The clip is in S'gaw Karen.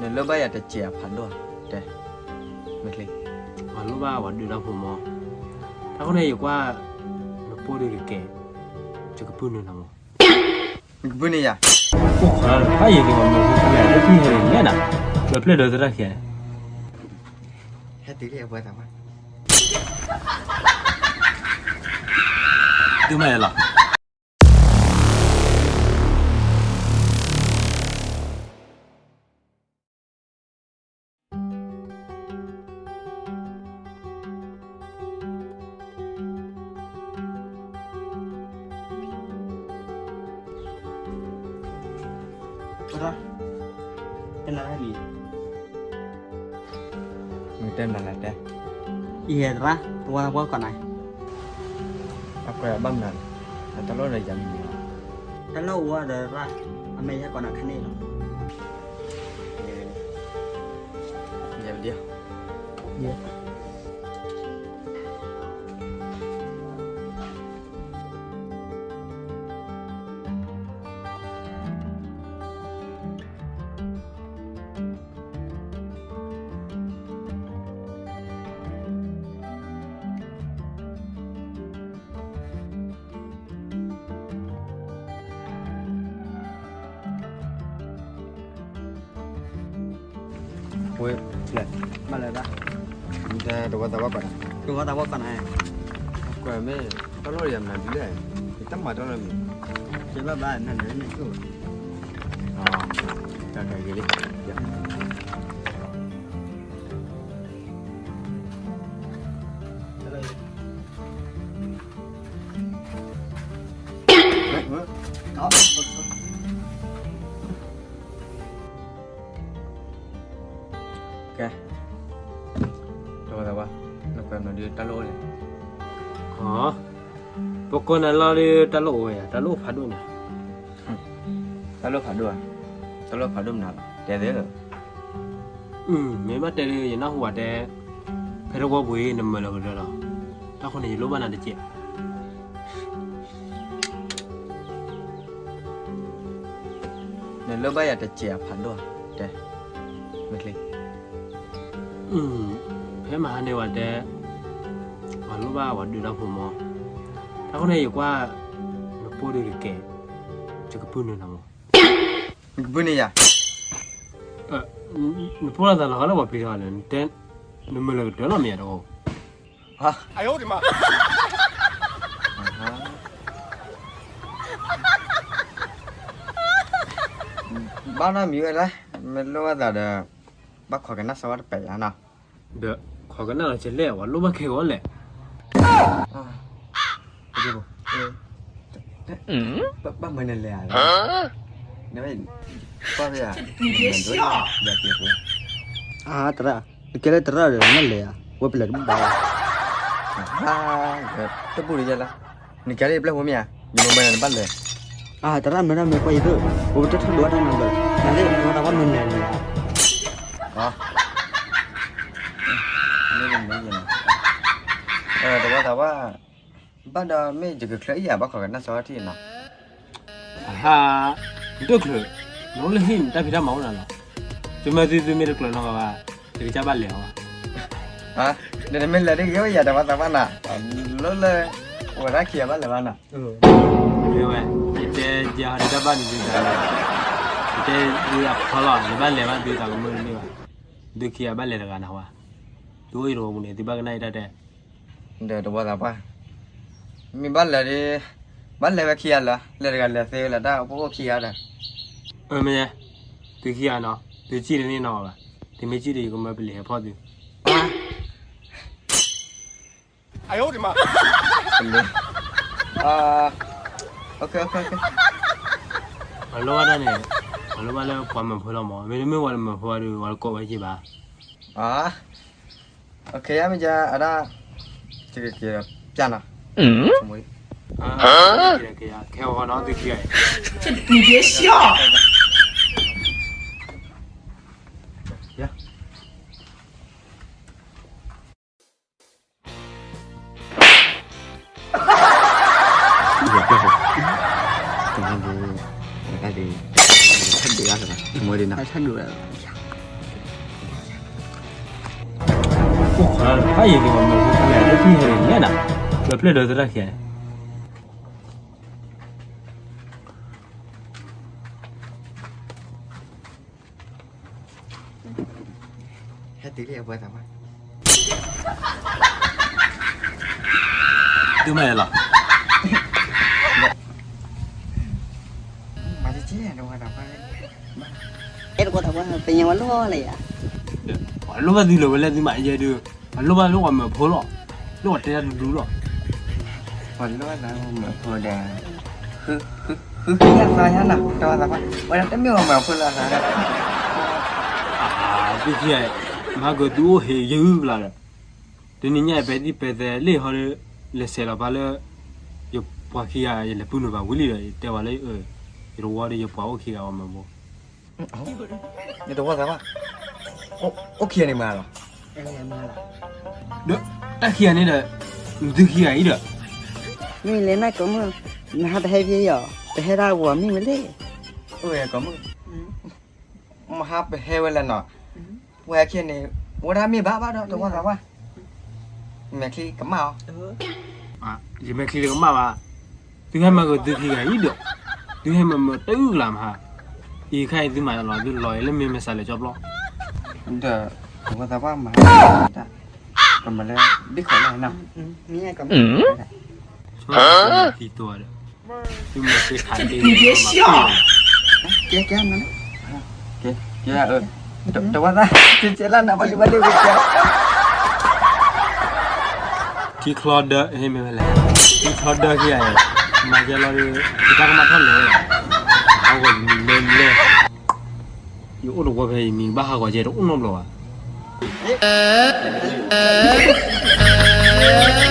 နလိၣ်ဘၣ်ယၤတစဲးအဖးဒိၣ်ဧါ, တဲ, မ့ၢ်ချ့, ပှၤလိၣ်ဘၣ်ပှၤဒုးတၢ်ဖိမး, တၢ်ဃိန့ၣ် ယကွၢ်, နပိၢ်ဒုးတကဲ, ယကပုၢ်နုာ်နၤမး, နကပုၢ်န့ၢ်ယၤ, အိၣ်ခိးတၢ်ယံၤက့ၤမး မ့ၢ်ဖိခံဂၤ တၢ်ထံၣ်ဟဲန့ၣ် လဲၣ်နၤ, လၢဖျၢၣ်ဒီသရၣ်ခံဂၤန့ၣ်, ဟဲတုၤလံအဝဲသးမး, တုၤမးလီၤ. သရၣ်, တဲနၤလံ, မ့ၢ်တဲနၤလၢတဲ, ယဲသရၣ် တဝီသးပှၢ်ကိးနၤ, အကွဲးဘၣ်မနုၤလဲၣ်, အတၢ်လိၣ်ဒီးယၤမနုၤလဲၣ်, တၢ်လိၣ်အိၣ်ဒီးသရၣ်, အမ့ၢ်ယဲကိးနၤခါန့ၣ်လီၤ. ဝဲ, ဘၣ်လဲၣ်ဘၣ်, တဝီသးပှၢ်ကိးနၤ, တဝီသးပှၢ်ကိးနၤ, ကွဲးမ့ၢ်, တၢ်လိၣ်ဒီးယၤမနုၤဒ်လဲၣ်, ယတၢ်မၤတၢ်လိၣ်မံၤ, ယဘၣ်ဘၣ်နၤန့ၣ်န့ၣ်, တၢ်ဂ့ၤလံ, ကဲ, တဝီသးပှၢ်, နကွဲးမနုၤဒ်တၢ်လိၣ်အိၣ်လဲၣ်, ပကိးနၤလီၤဒ်တၢ်လိၣ်အိၣ်ဝဲယၤ, တၢ်လိၣ်အိၣ်ဖးဒိၣ်န့ၣ်, တၢ်လိၣ်ဖးဒိၣ်ဧါ, တၢ်လိၣ်ဖးဒိၣ်မနုၤလဲၣ်, တဲသ့, မ့ၢ်ဘၣ်တဲဒ်ယနၢ်ဟူဝဲတဲ, ဖဲတဝီပူၤအံၤ နမၢလီၤကတၢၢ်လီၤ, တၢ်ဃိန့ၣ် ယလိၣ်ဘၣ်နၤတစဲး နလိၣ်ဘၣ်ယၤတစဲးအဖးဒိၣ်ဧါ, တဲ, မ့ၢ်ချ့, ဖဲမဟါန့ၣ်ဝဲတဲ, ပှၤလိၣ်ဘၣ်ပှၤဒုးတၢ်ဖိမး, တၢ်ဃိန့ၣ် ယကွၢ်, နပိၢ်ဒုးတကဲ, ယကပုၢ်နုာ်နၤမး, နကပုၢ်နုာ်ယၤ, နပိၢ်လိာ်သးလီၤဂာ်လၢပှၤပျံၤထီၣ်လၢ, နမၢလီၤကတၢၢ်လီၤမ့ၢ်ယၤတဂီၢ် ဘၣ်နီတမံၤဝဲဒၣ်, မ့ၢ်လိၣ်ဘၣ်သးဒီး, ဘၣ်ခိးကနၣ်စီၤဝါတပဲာ်ယါနီၤ, ဒီးခိးကနၣ်လီၤကလဲၣ် ပှၤလိၣ်ဘၣ်ခဲဂီၤလဲၣ်, ဘၣ်မၢနလဲၤဧါ, သရၣ်, နကဲလၢသရၣ်ဒီးနလဲၤဧါ, ဝဲပလဲၤတဘၣ်ဘၣ်, တဘူၣ်လၢယဲလၢ, နကဲလၢယပျဲၢ်ဖိမ့ၢ်ဧါ, ယမၢနဘၣ်လဲၤ, သရၣ်မၢတၢ်မ့ၢ်ကွၢ်ယသိး, ပတထီၣ်ဒိးတၢ်နၤဘၣ်, နသ့ၣ်တဝီသးပှၢ်မၢနလဲၤန့ၣ်, တဝီသးပှၢ်, ဘၣ်ဒီးမ့ၢ်ယကချၢအံၤယၤ ဘၣ်ခိးကနၣ်စီထံၣ်နီၤ, အဟါ, နတချၢ, နအိၣ်လၢဟံၣ်နတၢ်ဖံးတၢ်မၤအိၣ်နၤလီၤ, သုမ့ၢ်သုသုမ့ၢ်တကျၢၤနီတဂၤဘၣ်, ယကစၢ်ဘၣ်လဲၤအီၤဘၣ်, နတမ့ၢ်လဲၤတဂ့ၤဝဲယၤ တဝီသးပှၢ်နီၤ, လၢလၢ, ဝဲဒၣ်ခံဂၤဘၣ်လဲၤဘၣ်နီၤ, မ့ၢ်ဝဲ, ယတဲယၤတၢ်ဘၣ်န့ၣ်ဒုးသး, ယတဲဒုးအဖီလီၤ ယဘၣ်လဲၤဘၣ်သုသးကမၢတမ့ၢ်ဘၣ်, သုခံဂၤဘၣ်လဲၤတဂၤနၤဝဲ, သုအိၣ်အံၤတဝီပူၤန့ၣ် သုဘၣ်ကနၣ်ယတၢ်တဲ ဒီးတဝီသးပှၢ်, မ့ၢ်ဘၣ်လဲၤဒ်, ဘၣ်လဲၤဝဲခံဂၤလၢာ်, လဲၤတဂၤလဲၤသ့ဝဲလၢတၢ်အိၣ်ဖှိၣ်ခံဂၤဒီး, အၢမ့ၢ်, သုခံဂၤနီၤ, သုစံၣ်တန့ၢ်နီၤဘၣ်, သုမ့ၢ်စံၣ်ဒီးယကမၢပလံၤဟဲဖီၣ်သု, ပလံၤ, အလိၣ်ဘၣ်ဒၣ်န့ၣ်, အလိၣ်ဘၣ်လၢပှၤမၢဖိလီၤမး, မ့တမ့ၢ်ပှၤတမၢဖိဘၣ်ဒီး ပှၤတကိးဝဲက့ၤဘၣ်, အ OK ယမ့ၢ်က အဒၣ်, ကက့ၤပျၢ်နီၤ, ခဲဂီၤနီၤသုခံဂၤအံၤ, ထီၣ်ဒုး, ထီၣ်ဒုး, ထီၣ်ဒုး, ထီၣ်ဒုး, ဖးယံာ်က့ၤပှၤမၢဖိလဲၣ် လၢခံဟဲန့ၣ်ညါနၤ, ပျဲၢ်ပျဲၢ်ဒီးသရၣ်ခံဂၤန့ၣ် ဟဲတုၤလံအပှၤသးပှၢ်, တုၤမးလီၤ, မၤတက့ၢ်တဝီသးပှၢ်, အဲတဝီသးပှၢ် ပညါဝဲလိၣ်လၢယၤ, ပှၤလိၣ်ဘၣ်သုလၢၤဝဲလၢသုမၤယဲဒုး, ပှၤလိၣ်ဘၣ်လၢပှၤမၢဖိလီၤ, လၢပှၤတဲတၢ်တဒုလီၤ, ပှၤလိၣ်ဘၣ်သးမၢဖိဒီး, ဃုဃုဃုယသးယါနၤ တဝီသးပှၢ်, ဝဲဒၣ်တမ့ၢ်ပှၤမၢဖိလၢၤသး, သုခံဂၤ, မဟါကၢသုအိၣ်ဟ့ၣ်ယုၢ်ကလါဒီး, တနံၤညါအံၤပဲာ်တံၢ်ပဲာ်သဲလ့ၣ်ဟီဒီး, လဲၤဆဲးလီၤပာ်လၢ, ယပှၤခံဂၤ ယလဲၤပုၢ်နုာ်ဘၣ်ဝံၤလံဒီး ယတဲဝဲလၢ, ယတဝီဒီးယပှၤအိၣ်ခံဂၤအီၤမၢဖိ ယတဝီသးပှၢ်, အိၣ်ခံဂၤန့ၣ်မးလီၤ, ဒီးတၢ်ခံဂၤန့ၣ်ဒီး, နသုခံဂၤအံၤဒီး, မ့ၢ်လဲၤနၤကိးမုၢ်, နဟးတဟဲဖဲအံၤအီၤ ပဟဲဒၣ်ဝီၤမ့ၢ်ဝဲလဲၣ်, အိၣ်ကိးမုၢ်, မဟါပဟဲဝဲလဲၣ်နီၤ, ဝဲခံဂၤန့ၣ်, ဝဲဒၣ်မ့ၢ်ဘၣ်ဘၣ်ဒီးတဝီသးပှၢ်, မဲာ်ချံကမၣ်အီၤ ယမဲာ်ချံတကမၣ်ဘၣ်, သုဟဲမၤကသုခံဂၤအံၤဒီး, သုဟဲမၤမၤတအုၣ်ကလးမဟါ, အံၤခါအံၤသုမၤလီၤသုလီၤအံၤလၢမ့ၢ်မ့ၢ်စးလဲၤကၠီပျီ, ဒီး, တဝီသးပှၢ်မၤ, ကမၤလၢ, ဘ့ၣ်ခိးလၢနီၤ, မ့ၢ်ကမၣ်, သံတိဒီး, သုမၤသ့ခးသ့, ကဲကဲနၤ, ကဲ, တဝီသး, ကဲကဲလၢနၤဘၣ်ဒုဘၣ်ဒုကဲ ထံချီဒၢ, မ့ၢ်ဝဲလဲၣ်, ထံချီဒၢခံဂၤ, မၤကဲလီၤဒီး, ယတၢ်ကမၣ်ထီၣ်လဲၤဝဲ, ဟးဂီၤယမံၤလဲၤလဲၤ, ယအိၣ်တဝီဖဲယမံၤဘၣ်ဟးဂီၤကဲတအိၣ်နီတဘျီဘၣ်, ကဲကဲလၢနၤ,